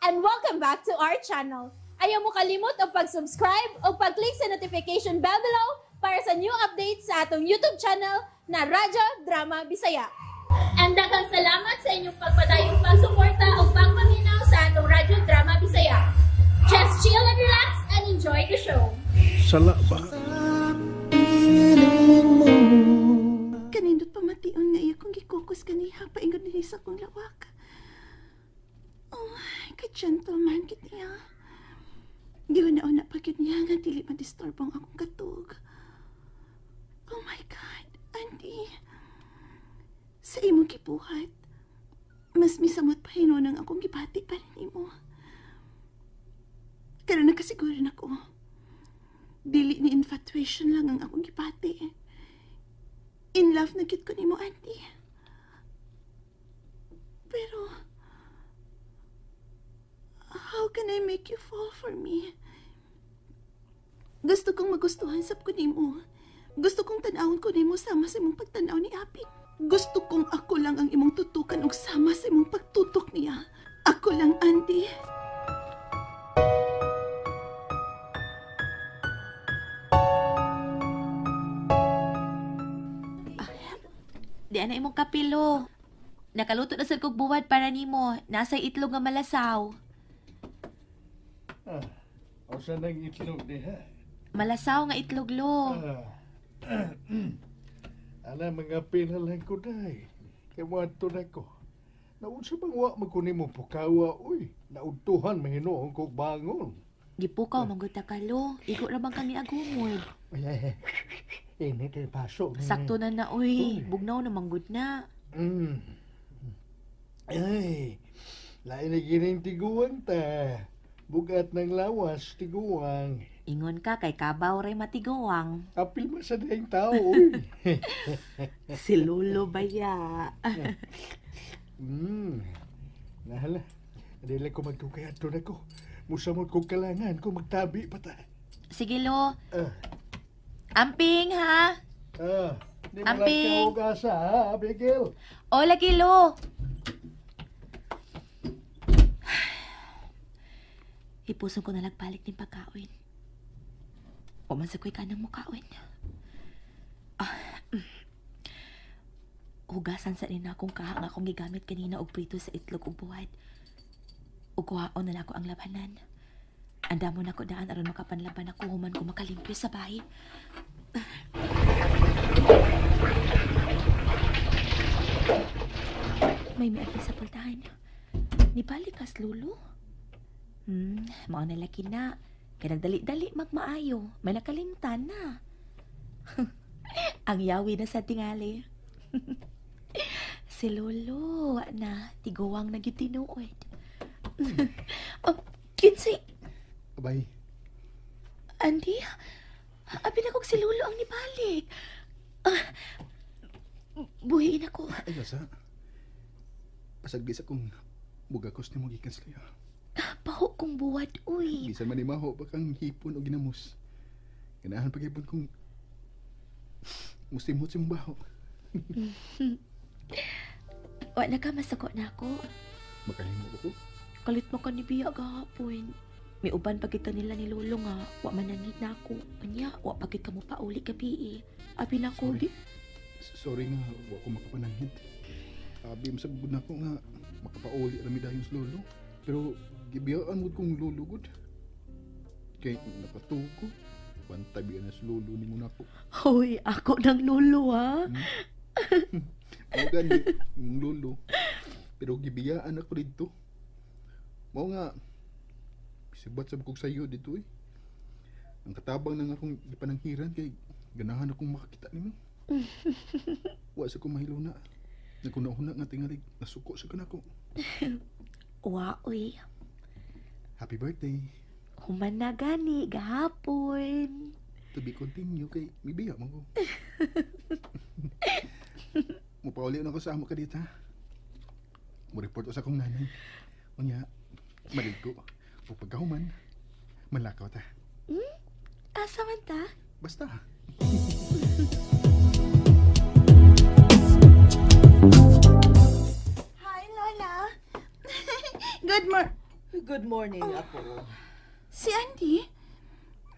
And welcome back to our channel. Ayaw mo kalimot og pag-subscribe o pag-click sa notification bell below para sa new updates sa atong YouTube channel na Radyo Drama Bisaya. And daghang salamat sa inyong pagpadayong pagsuporta o pagpaminaw sa atong Radyo Drama Bisaya. Just chill and relax and enjoy the show. Sala ba? Kanindot pamation nga iya kong gikukos kaniha paingon dinhi sa akong lawak. Oh, ka-gentleman gid niya. Giuna-una pa gyud niya nga dili madisturbo ang akong katog. Oh my God, Andy. Sa imong gibuhat, mas misamot pa hinuon ang akong gibati pa rin nimo. Karon nakasiguro na ko. Dili ni infatuation lang ang akong gibati. In love na gyud ko nimo, Andy. Pero how can I make you fall for me? Gusto kong magustuhan sab ko nimo. Gusto kong tan-awon ko nimo sama sa imong pagtan-aw ni Aping. Gusto kong ako lang ang imong tutukan og sama sa imong pagtutok niya. Ako lang, Andy. Di ana imong kapilo. Nakaluto na sad kog buwad para nimo. Nasa itlog nga malasaw. Ah, usa nang itlog diha? Malasaw nga itlog, lo. Ah. Ala, mga pila lang ko, day. Kay wato na ko. Naunsa bang wa man ko nimo pukawa, uy. Naudtuhan mahinuon kog bangon. Gipukaw man gud ta ka, lo. Igo ra bang kami agumod. Ay, ay, ay. Init ay paso. Sakto na na, uy. Bugnaw na man gud na. Ay, lain na gining tiguang ta. Bugat ng lawas, tiguang. Ingon ka kay kabaw ray matiguang. Apil man sa dahing tao, uy. Si Lolo baya. Nahala, dili ko magdugay adto na ko. Musamot kong kalangan kung magtabi pa ta. Sige, Lo. Ah. Amping, ha? Ah, di mo lang Amping. kaugasa, ha, Abigail? O, lagi, Lo. Hipuson ko na lagbalik ng pagkain. O man sa ko'y kanang mukaon. Ah, Hugasan sa nina akong kaha nga akong gigamit kanina og prito sa itlog ug buwad. Ug kuhaon na nako ang labanan. Andamo na ko daan aron makapanlaban ako human ko makalimpyo sa bahay. May miagi sa pultahan. Nibalik kas lulo. Mao na laki na. Kay nagdali-dali magmaayo. May nakalimtan na. Ang yawi na sa tingali. Si Lolo, wa na. Tiguang na gyud tinuod. Oh, kinsay. Abay. Andy, abi na kog si Lolo ang nibalik. Ah, buhiin ako. Ay, asa. Pasagdi sa kong bugakos ni mo gikan sa liya. Paho kong buwad, uy. Bisan man ni maho, bakang hipon o ginamos. Ganahan paghipon kong musimot sa imong baho. Wa na ka, masako na ako. Makalimo ko ko. Kalit mo ka ni Bia gahapon. May uban pagit ka nila ni Lolo nga. Wa manangit na ako. Anya, wa pagit ka mo pauli gabi eh. Abi na ko, Sorry. di. Sorry nga, wa ko makapananghid. Abi, masabog na ako nga makapauli rami dayon sa Lolo. Pero gibiyaan mo kong Lolo gud. Kay nakatugo. Bantay biya na sa Lolo ni mo na ako. Hoy, ako ng Lolo ha. Mao gani, mong Lolo. Pero gibiyaan ako dito. Mao nga, sibat sa kog sayo dito eh. Ang katabang na nga akong gipananghiran kay ganahan akong makakita nimo. Wa sa ko mahiluna. Naguna-una nga tingali nasuko sa kanako. Wa oy. Happy birthday. Human na gani gahapon. To be continue kay mibiya man ko. Mupauli na ako sa amo ka dito, ha? Mo-report ko sa akong nanay. Unya, maligo. O pagkahuman, malakaw ta. Asa man ta? Basta. Hi, Lola. Good Good morning, Apo. Si Andy?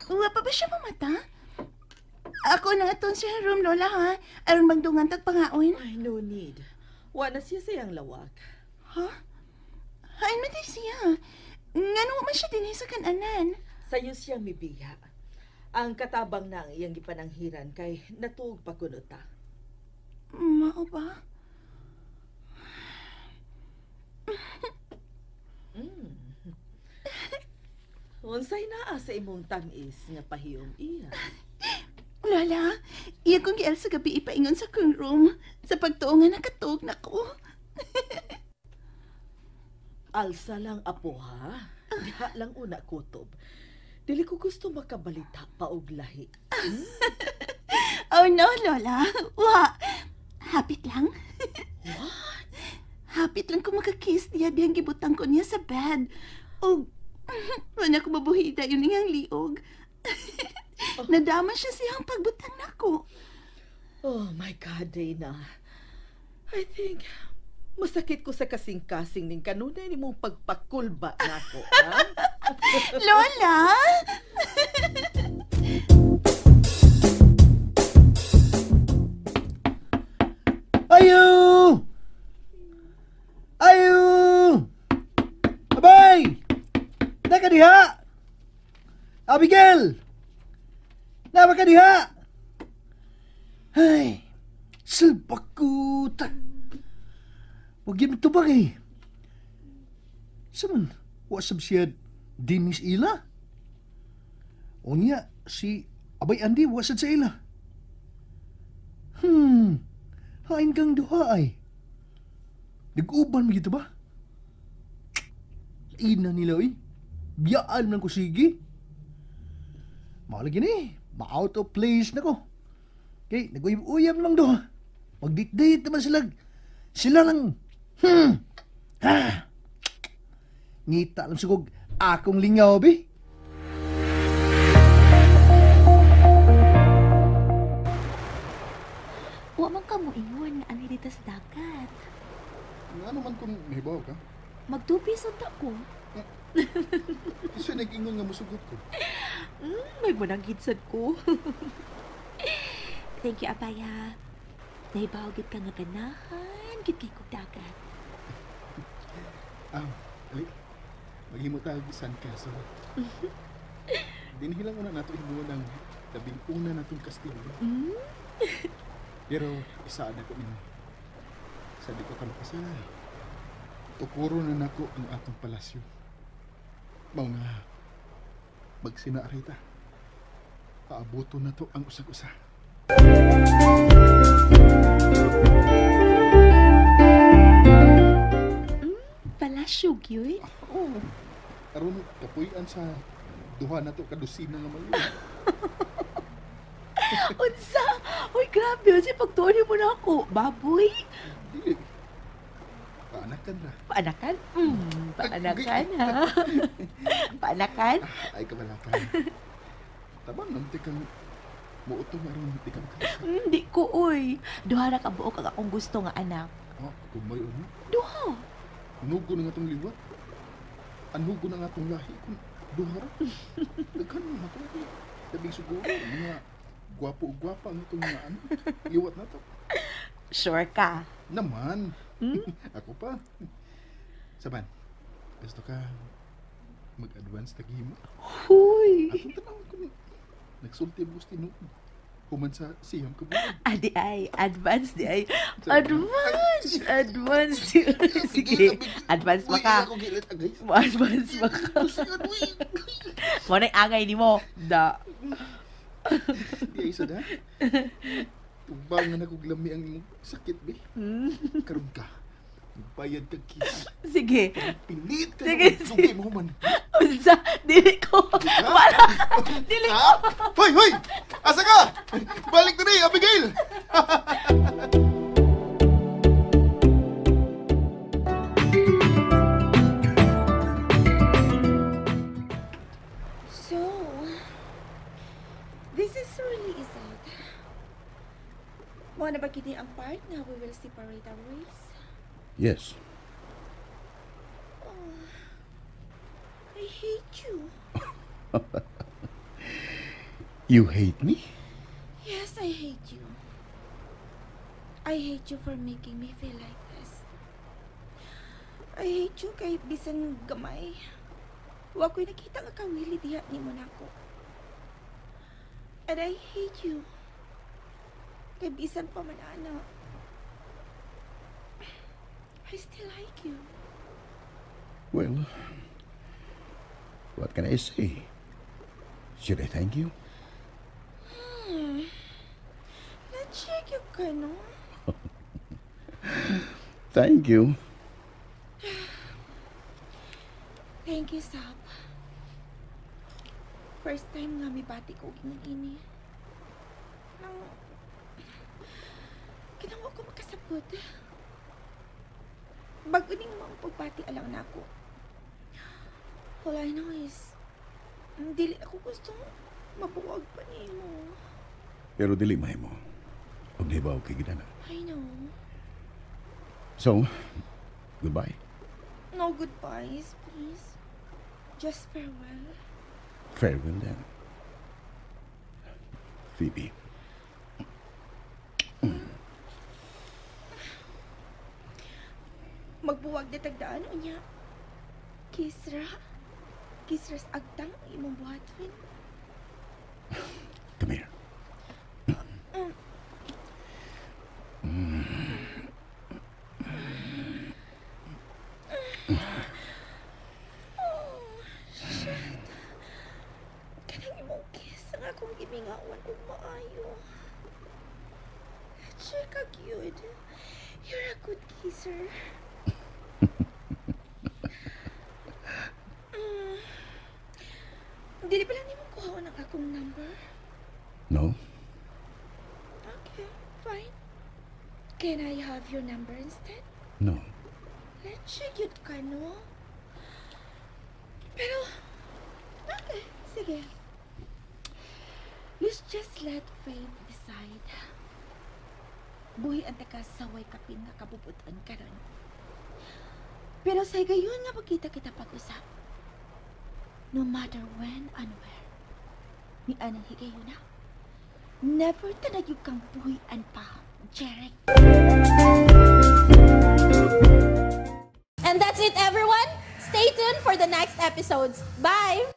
Wa pa ba siya mamata? Ako na aton siya room, Lola, ha? Aron magdungan tag pangaon. Ay, no need. Wa na siya sayang lawak. Ha? Hain man di siya. Ngano man siya dinhi sa kananan? Sayo siya mibiya. Ang katabang na ang iyang gipananghiran kay natuog pa kuno ta. Mao ba? Unsay naa sa imong tamis nga pahiyom iya? Lola, iya kong gial sa gabi ipaingon sa kong room sa pagtuo nga nakatuog na ko. Alsa lang, Apo, ha? Diha lang una kutob. Dili ko gusto makabalita pa og lahi. Oh no, Lola. Wa. Hapit lang. What? Hapit lang ko makakiss niya diyang gibutang ko niya sa bed. Og wala ko mabuhida yun niyang liog. Nadama siya siyang pagbutang nako. Oh my God, Dana. I think masakit ko sa kasing-kasing ning kanunay ni mong pagpakulba nako, ha? Lola! Ayo! Ayo! Abay! Naka diha! Abigail! Napa ka diha! Ay! Salbakuta! Huwag yun tubag eh. Saman, wasab siya Dinis ila? O niya, si Abay Andy wasad sa ila. Hain kang duha ay. Nag-uban mo gito ba? Ina nila oy. Biyaan man ko sige. Mahalagi ni, ma-out of place na ko. Kay, nag-uyab-uyab lang duha. Mag-date-date naman sila. Sila lang. Ha! Ngita lang sugog akong lingaw, bi. Wa man ka mo ingon nga ani dito sa dagat. Nga naman kung nahibaw ka? Magtupis unta ko. Kasi nag-ingon nga musugot ko. May mananggid sad ko. Thank you, Abaya. Nahibaw gid ka nga ganahan gid kay kog dagat. Ali. Maghimo ta og sandcastle. Dinhi lang una nato himuon ang labing una natong kastilyo. Pero isaad ako nimo. Sa di ko ka makasala. Tukuro na nako ang atong palasyo. Mao nga magsinaaray ta. Paabuto na to ang usag-usa. Palasyo gyud? Oo. Aron kapuy-an sa duha na to kadusina nga mayo. Unsa? Uy, grabe. Unsa pagtuon mo na ako? Baboy? Dili. Paanakan ra. Paanakan? Paanakan, ha? Paanakan? Ay, kabalakan. Tabang nanti kang muutong aron di ka makakasa. Di ko, uy. Duha ra ka buok ang akong gusto nga anak. Ah, kumbay ano? Duha. Anugo na nga itong liwat. Anugo na nga itong lahi. Kung duha ra. Daghan mo na ko. Labing siguro, mga gwapo o gwapa ang itong mga ano. Liwat na to. Sure ka? Naman. Ako pa. Saban, gusto ka mag-advance tagimo? Huy! Atong tanawin ko ni. Nagsulti mo gusto tinuod. Human sa siyam ka buwan. Adi ay, advance di ay. Advance! Advance! Sige, advance ba ka? Mo-advance ba ka? Mo na'y angay ni mo. Da. Di ay sada. Tubang na nakuglami ang imong sakit, be. Karon ka. Bayad ka kiss. Sige. Pilit ka. Sige, sige. Mo man. Unsa? Dili ko. Wala. Dili ko. Hoy, hoy! Asa ka? Balik diri, Abigail! So, this is really is it. Mo na ba kini ang part na we will separate our ways? Yes. Oh, You hate me? Yes, I hate you. I hate you for making me feel like this. I hate you kay bisan gamay. Wa ko'y nakita nga kawili diha nimo nako. And I hate you. Kay bisan pa man ana, I still like you. Well, what can I say? Should I thank you? Na-check you ka, no? Thank you. Thank you, Sab. First time nga mibati ko gingon ini. Nang kanang ko makasabot. Bago ning mga pagbati alang nako. All I know is dili ako gustong mabuwag pa nimo. Pero dili mahimo. Ug nahibaw kay gidana. I know. So, goodbye. No goodbyes, please. Just farewell. Farewell then. Phoebe. Magbuwag na tagdaan unya. Kisra. Kisras agtang imong buhaton. Come here. Oh, shit. Kanang imong kiss ang akong gimingawan og maayo. Check ka cute. You're a good kisser. Dili pala nimo kuhaon ang akong number? No? Okay, fine. Can I have your number instead? No. Let's check yun ka, no? Pero, okay, sige. Let's just let fate decide. Buhi ang taga-saway kapin nga kabubutan karon. Pero sa higayon nga magkita kita pag-usap. No matter when and where. Ni anang higayon na. Never tanayog kang buhian pa, Jeric. And that's it, everyone. Stay tuned for the next episodes. Bye!